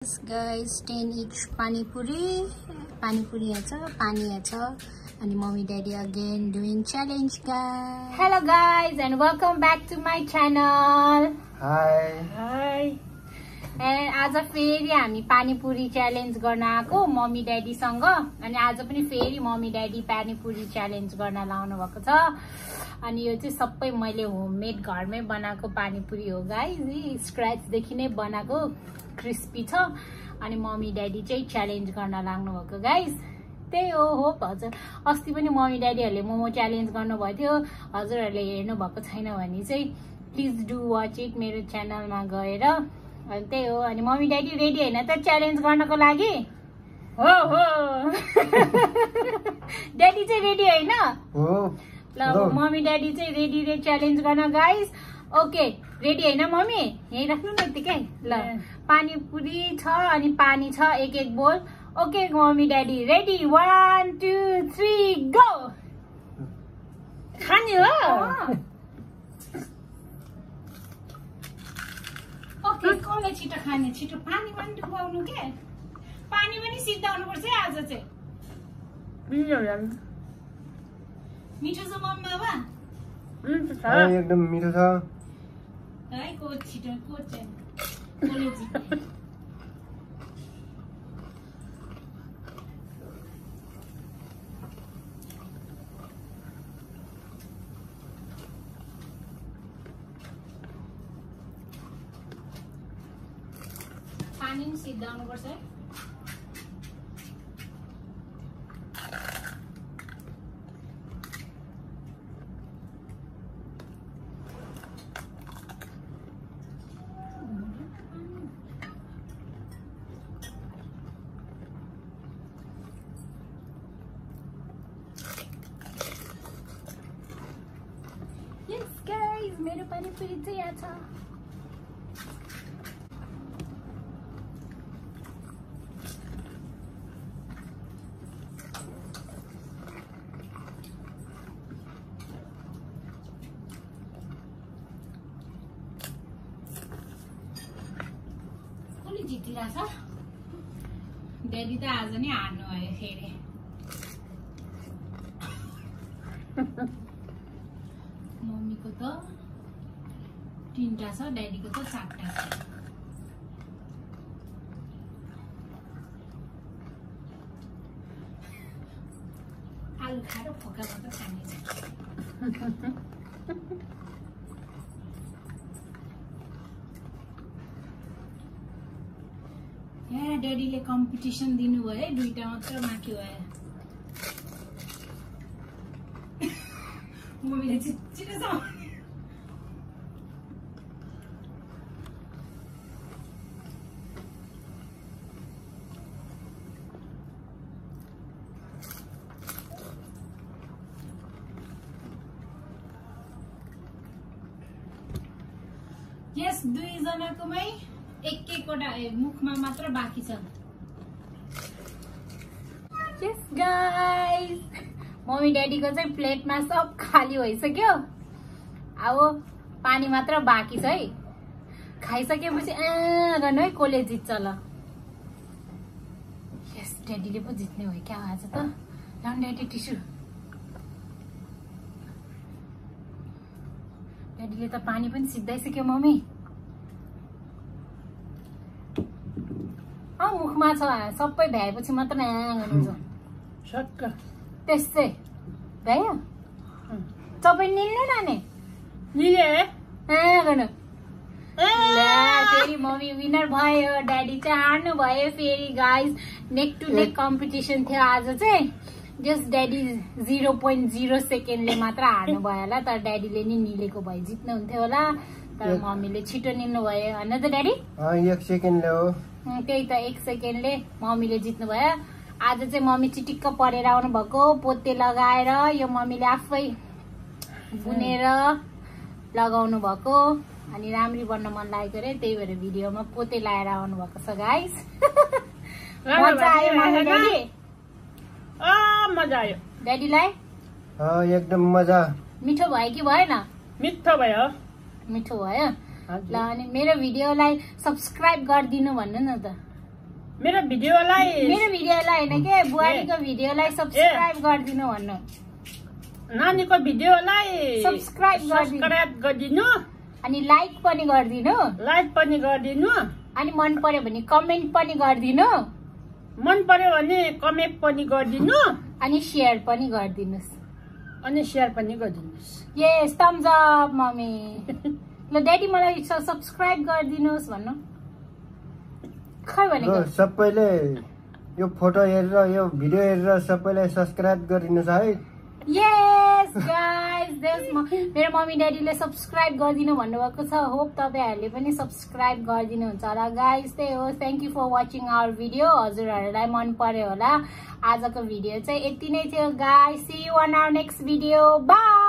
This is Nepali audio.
Yes guys, 10 each pani puri यहाँ छ, पानी यहाँ छ, अनि mommy daddy again doing challenge guys. Hello guys and welcome back to my channel. Hi. And आज फेरि हामी पानी पुरी च्यालेन्ज गर्न आको मम्मी ड्याडी सँग अनि आज पनि फेरि मम्मी ड्याडी पानी पुरी च्यालेन्ज गर्न लाउनु भएको छ अनि यो चाहिँ सबै मैले होममेड घरमै बनाएको पानी पुरी हो गाइस. स्क्रैच देखि नै बनाएको क्रिस्पी छ अनि मम्मी ड्याडी चाहिँ च्यालेन्ज गर्न लाग्नु भएको गाइस. त्यही हो होप हजुर अस्ति पनि मम्मी ड्याडीहरुले मोमो च्यालेन्ज गर्नुभएको थियो. हजुरहरुले हेर्नु भएको छैन भने चाहिँ प्लिज डु वाच इट मेरो च्यानलमा गएर. अनि त्यही हो. अनि मम्मी ड्याडी रेडी हैन त च्यालेन्ज गर्नको लागि? हो ड्याडी चाहिँ रेडी हैन? हो. ल मम्मी ड्याडी चाहिँ रेडी रे च्यालेन्ज गर्न गाइस. ओके रेडी हैन मम्मी? यही राख्नु न यतिकै. ल पानी पुरी छ अनि पानी छ एक एक बोल. Okay mummy daddy ready 1 2 3 go. खाने हो? ओके कसले छिटो खाने? छिटो पानी पनि डुबाउनु के? पानी पनि सिद्धाउनु पर्छ है आज चाहिँ. मिठो छ मम्मी बाबा? एकदम मिठो छ. है को छिटो को चाहिँ कोले जित्यो. पानी पनि सिद्धाउनु पर्छ है. यस गाइस मेरो पानी पुरी चाहिँ यहाँ छ. जितिरहेछ ड्याडी त आज नै हार्नु भयो फेरि. मम्मीको त 3टा छ ड्याडीको त 4टा छ. आलु खाएर फोका मात्र खाने छ. ड्याडीले कम्पिटिसन दिनुभयो है 2टा मात्र बाँकी भयो. मम्मीले छिटो छ. यस 2 जनाकोमै एक एकवटा मुखमा मात्र बाँकी छ. यस गाइस मम्मी ड्याडीको चाहिँ प्लेटमा सब खाली भइसक्यो. अब पानी मात्र बाँकी छ है. खाइसकेपछि गर्नु है कसले जित्छ ल. यस ड्याडीले पो जित्ने भयो क्या आज त. लाउनु ड्याडी टिस्यु. ड्याडीले त पानी पनि सिद्धाइसक्यो मम्मी. मुखमा छ सबै भ्याएपछि मात्र गर्नु सक्क. त्यसै भ्यायो तपाईँ निल्नु नाने गर्नु. फेरि मम्मी विनर भयो. ड्याडी चाहिँ हार्नु भयो फेरि guys. Neck to neck competition थियो आज चाहिँ. जस्ट ड्याडी 0.0 सेकेन्डले मात्र हार्नु भयो होला. तर ड्याडीले नि निलेको भए जित्नुहुन्थ्यो होला. तर मम्मीले छिटो निल्नु भयो होइन त ड्याडी? 1 सेकेन्डले हो. त्यही त 1 सेकेन्डले मम्मीले जित्नु भयो. आज चाहिँ मम्मी चिटिक्क परेर आउनु भएको. पोते लगाएर यो मम्मीले आफै बुनेर लगाउनु भएको. अनि राम्री बन्न मन लागेको अरे त्यही भएर भिडियोमा पोते लगाएर आउनु भएको छ गाइस. मजा आयो मम्मी ड्याडी? मजा आयो ड्याडीलाई? एकदम मजा. मिठो भयो कि भएन? मिठो भयो. मिठो भयो. ल अनि मेरो भिडियोलाई सब्स्क्राइब गरिदिनु भन्नु न त. मेरो भिडियोलाई हैन के बुहारीको भिडियोलाई सब्स्क्राइब गरिदिनु भन्नु नानीको भिडियोलाई सब्स्क्राइब गरिदिनु अनि लाइक पनि गरिदिनु अनि मन पर्यो भने कमेन्ट पनि गरिदिनु अनि शेयर पनि गरिदिनुस् यस थम्स अप मम्मी ल ड्याडी मलाई सब्स्क्राइब गरिदिनुस् भन्नु खै भनेको सबैले यो फोटो हेरेर यो भिडियो हेरेर सबैले सब्स्क्राइब गरिदिनुस् है यस गाइस मेरो मम्मी ड्याडीले सब्स्क्राइब गरिदिनु भन्नुभएको छ होप तपाईहरुले पनि सब्स्क्राइब गरिदिनु हुन्छ होला गाइस त्यही हो thank you for watching our video हजुरहरुलाई मन पर्यो होला आजको भिडियो चाहिँ यति नै थियो guys see you on our next video by